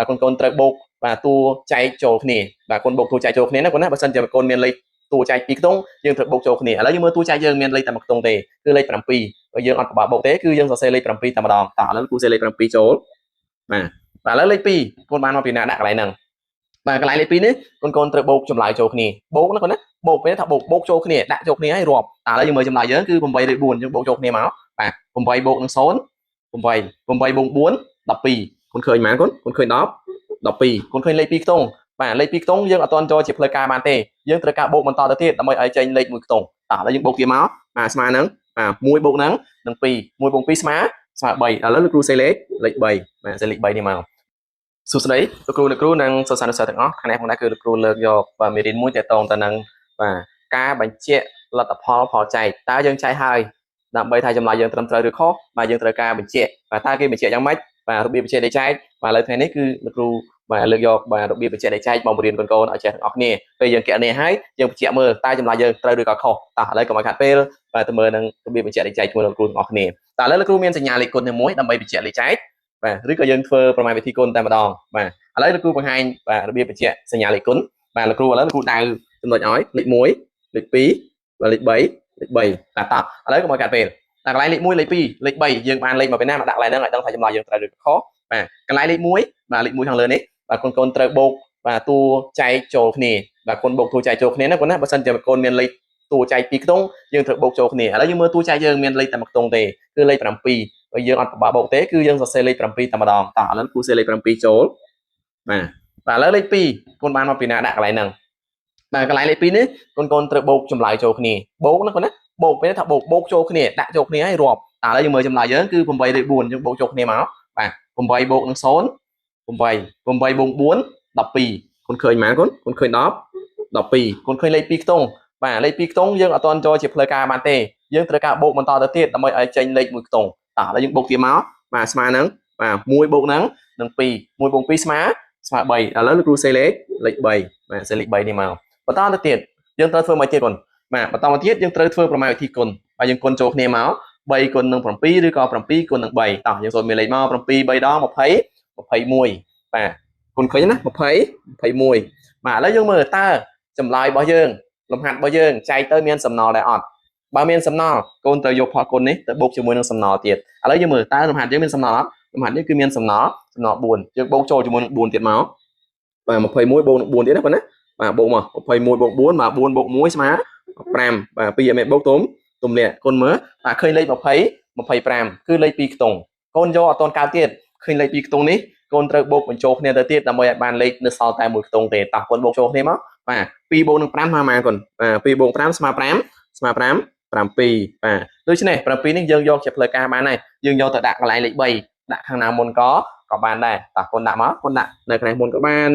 បាទកូនកូនត្រូវបូកបាទតួចែកចូលគ្នាបាទកូនបូកតួចែកចូលគ្នាណាកូនណាបើសិនជាកូនមានលេខតួចែកពីរខ្ទង់យើងត្រូវបូកចូលគ្នាឥឡូវយើងមើលតួចែកយើងមានលេខតែមួយខ្ទង់ទេគឺលេខ7បើយើងអត់ពិបាកបូកទេគឺយើងសរសេរលេខ7តែម្ដងតោះឥឡូវគ្រូសេលេខ7ចូលបាទបាទឥឡូវលេខ2កូនបានមកពីណាដាក់កន្លែងហ្នឹងបាទកន្លែងលេខ2នេះកូនកូនត្រូវបូកចម្លើយចូលគ្នាបូកណាកូនណាបូកពេលថាបូកបូកចូលគ្នាដាក់ចូលគ្នាឲ្យរាប់តើឥឡូវយើងមើលចម្លើយយើងគឺ8ឬ4យើងបូកចូលគ្នាមកបាទ8បូកនឹង0 8 8បូក4 12កូនឃើញប៉ុន្មានកូនកូនឃើញ10 12កូនឃើញលេខ2ខ្ទង់បាទលេខ2ខ្ទង់យើងអត់ទាន់ចូលជាផ្លូវការបានទេយើងត្រូវការបូកបន្តទៅទៀតដើម្បីឲ្យចេញលេខ1ខ្ទង់តោះឥឡូវយើងបូកទៀតមកបាទស្មើនឹងបាទ1បូកនឹងនឹង2 1បូក2ស្មើស្មើ3ឥឡូវលោកគ្រូសេលេខលេខ3បាទសេលេខ3នេះមកសួស្តីលោកគ្រូអ្នកគ្រូនិងសិស្សានុសិស្សទាំងអស់ថ្ងៃនេះផងដែរគឺលោកគ្រូលើកយកបាទមេរៀនមួយទាក់ទងទៅនឹងបាទការបញ្ជាក់លទ្ធផលផលចែកតើយើងចែកហើយដើម្បីថាចម្លើយយើងត្រឹមត្រូវឬខុសបាទយើងត្រូវការបញ្ជាក់បាទតើគេបញ្ជាក់យ៉ាងម៉េចបាទរបៀបបញ្ជាក់លេខចែកបាទឥឡូវថ្ងៃនេះគឺលោកគ្រូបាទលើកយកបាទរបៀបបញ្ជាក់លេខចែកមកបង្រៀនកូនៗឲ្យចេះទាំងអស់គ្នាពេលយើងគណនាហើយយើងបញ្ជាក់មើលតើចម្លើយយើងត្រូវឬក៏ខុសតោះឥឡូវកុំឲ្យខាត់ពេលបាទទៅមើលនឹងរបៀបបញ្ជាក់លេខចែកជាមួយលោកគ្រូទាំងអស់គ្នាតើឥឡូវលោកគ្រូមានសញ្ញាលេខគុណនេះមួយដើម្បីបញ្ជាក់លេខចែកបាទឬក៏យើងធ្វើប្រមាណវិធីគុណតែម្ដងបាទឥឡូវលោកគ្រូបង្ហាញបាទរបៀបបញ្ជាក់សញ្ញាលេខគុណបាទលោកគ្រូឥឡូវលោកគ្រូដៅចំណុចឲ្យលេខ1លេខ2បាទលេខ3លេខ3បាទតោះឥឡូវកុំឲ្យកាត់ពេលតែកន្លែងលេខ1លេខ2លេខ3យើងបានលេខមកពីណាមកដាក់កន្លែងហ្នឹងឲ្យដឹងថាចម្លើយយើងត្រូវឬក៏ខុសបាទកន្លែងលេខ1បាទលេខ1ខាងលើនេះបាទកូនកូនត្រូវបូកបាទតួចែកចូលគ្នាបាទកូនបូកតួចែកចូលគ្នាណាកូនណាបើសិនជាកូនមានលេខតួចែកពីរខ្ទង់យើងត្រូវបូកចូលគ្នាឥឡូវយើងមើលតួចែកយើងមានលេខតែមួយខ្ទង់ទេគឺលេខ7បើយើងអត់ពិបាកបូកទេគឺយើងសរសេរលេខ7តែម្ដងតោះឥឡូវគ្រូសេលេខ7ចូលបាទបាទឥឡូវលេខ2កូនបានមកពីណាដាក់កន្លែងហ្នឹងបាទកន្លែងលេខ2នេះកូនកូនត្រូវបូកចម្លើយចូលគ្នាបូកណាកូនណាបូកពេលថាបូកបូកចូលគ្នាដាក់ចូលគ្នាឲ្យរាប់តើឥឡូវយើងមើលចម្លើយយើងគឺ8ឬ4យើងបូកចូលគ្នាមកបាទ8បូកនឹង0 8 8បូក4 12កូនឃើញប៉ុន្មានកូនកូនឃើញ10 12កូនឃើញលេខ2ខ្ទង់បាទលេខ2ខ្ទង់យើងអត់ទាន់ចូលជាផ្លូវការបានទេយើងត្រូវការបូកបន្តទៅទៀតដើម្បីឲ្យចេញលេខ1ខ្ទង់តោះឥឡូវយើងបូកទៀតមកបាទស្មើនឹងបាទ1បូកនឹងនឹង2 1បូក2ស្មើស្មើ3ឥឡូវលោកគ្រូសេលេខលេខ3បាទសេលេខ3នេះមកបន្តទៅទៀតយើងត្រូវធ្វើមកទៀតកូនបាទបន្តមកទៀតយើងត្រូវធ្វើប្រមាណវិធីគុណបាទយើងគុណចូលគ្នាមក3គុណនឹង7ឬក៏7គុណនឹង3តោះយើងសូត្រមានលេខមក7 3ដង20 21បាទគុណឃើញណា20 21បាទឥឡូវយើងមើលតើចម្លើយរបស់យើងលំហាត់របស់យើងចែកទៅមានសំណល់ដែរអត់បើមានសំណល់កូនត្រូវយកផលគុណនេះទៅបូកជាមួយនឹងសំណល់ទៀតឥឡូវយើងមើលតើលំហាត់យើងមានសំណល់អត់លំហាត់នេះគឺមានសំណល់សំណល់4យើងបូកចូលជាមួយនឹង4ទៀតមកបាទ21បូកនឹង4ទៀតណាបងណាបាទបូកមក21បូក4បាទ4បូក1ស្មើ5បាទ2អមេបូកទុំទុំលាក់កូនមើលបាទឃើញលេខ20 25គឺលេខ2ខ្ទង់កូនយកអត់តកើតទៀតឃើញលេខ2ខ្ទង់នេះកូនត្រូវបូកបញ្ចូលគ្នាទៅទៀតដើម្បីឲ្យបានលេខនៅសល់តែមួយខ្ទង់ទេតោះកូនបូកចូលគ្នាមកបាទ2បូកនឹង5ស្មើប៉ុន្មានកូនបាទ2បូក5ស្មើ5ស្មើ5 7បាទដូច្នេះ7នេះយើងយកជាផ្លូវការបានហើយយើងយកទៅដាក់កន្លែងលេខ3ដាក់ខាងណាមុនក៏ក៏បានដែរតោះកូនដាក់មកកូនដាក់នៅកន្លែងមុនក៏បាន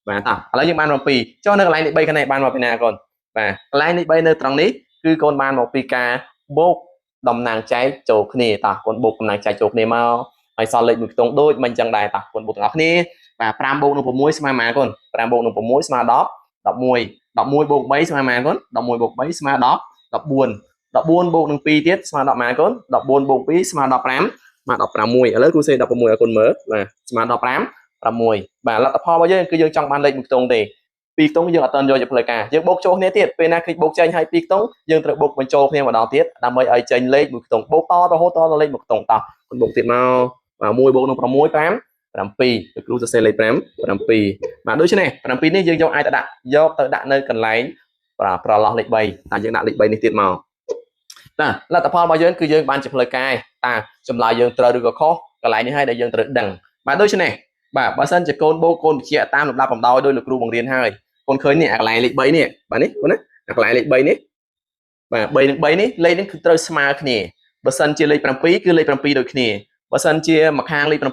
បាទតោះឥឡូវយើងបាន7ចុះនៅកន្លែងលេខ3ខាងនេះបានមកពីណាកូនបាទកន្លែងលេខ3នៅត្រង់នេះគឺកូនបានមកពីការបូកតំណាងចែកចូលគ្នាតោះកូនបូកតំណាងចែកចូលគ្នាមកហើយសល់លេខមួយខ្ទង់ដូចមិនចឹងដែរតោះកូនបូកទាំងអស់គ្នាបាទ5បូកនឹង6ស្មើប៉ុន្មានកូន5បូកនឹង6ស្មើ10 11 11បូក3ស្មើប៉ុន្មានកូន11បូក3ស្មើ10 14 14បូកនឹង2ទៀតស្មើ10ប៉ុន្មានកូន14បូក2ស្មើ15ស្មើ16ឥឡូវគ្រូសេ16ឲ្យកូនមើលបាទស្មើ15 6បាទលទ្ធផលរបស់យើងគឺយើងចង់បានលេខមួយខ្ទង់ទេពីរខ្ទង់យើងអត់ទាន់យកជាផ្លូវការយើងបូកចូលគ្នាទៀតពេលណាឃើញបូកចេញហើយពីរខ្ទង់យើងត្រូវបូកបញ្ចូលគ្នាម្ដងទៀតដើម្បីឲ្យចេញលេខមួយខ្ទង់បូកតរហូតតដល់លេខមួយខ្ទង់តោះកូនបូកទៀតមកបាទ1បូកនឹង6 5 7លោកគ្រូសរសេរលេខ5 7បាទដូច្នេះ7នេះយើងយកអាចទៅដាក់យកទៅដាក់នៅកន្លែងប្រឡោះលេខ3តើយើងដាក់លេខ3នេះទៀតមកតាលទ្ធផលរបស់យើងគឺយើងបានជាផ្លូវការតាចម្លើយយើងត្រូវឬក៏ខុសកន្លែងនេះហើយដែលយើងត្រូវដឹងបាទដូច្នេះបាទបើសិនជាកូនបូកកូនបញ្ជាក់តាមលំដាប់លំដោយដោយលោកគ្រូបង្រៀនហើយកូនឃើញនេះអាកន្លែងលេខ3នេះបាទនេះបងណាអាកន្លែងលេខ3នេះបាទ3និង3នេះលេខនេះគឺត្រូវស្មើគ្នាបើសិនជាលេខ7គឺលេខ7ដូចគ្នាបើសិនជាមួយខាងលេខ7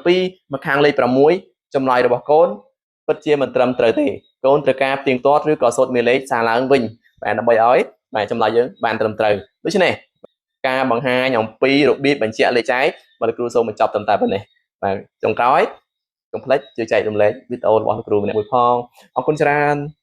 មួយខាងលេខ6ចម្លើយរបស់កូនពិតជាមិនត្រឹមត្រូវទេកូនត្រូវការផ្ទៀងផ្ទាត់ឬក៏សូត្រមេលេខសារឡើងវិញបាទដើម្បីឲ្យបាទចម្លើយយើងបានត្រឹមត្រូវដូច្នេះការបង្ហាញអំពីរបៀបបញ្ជាក់លេខចែកបាទលោកគ្រូសូមបញ្ចប់ត្រឹមតែប៉ុណ្ណេះបាទចុងក្រោយកុំភ្លេចជួយចែករំលែកវីដេអូរបស់លោកគ្រូម្នាក់មួយផងអរគុណច្រើន។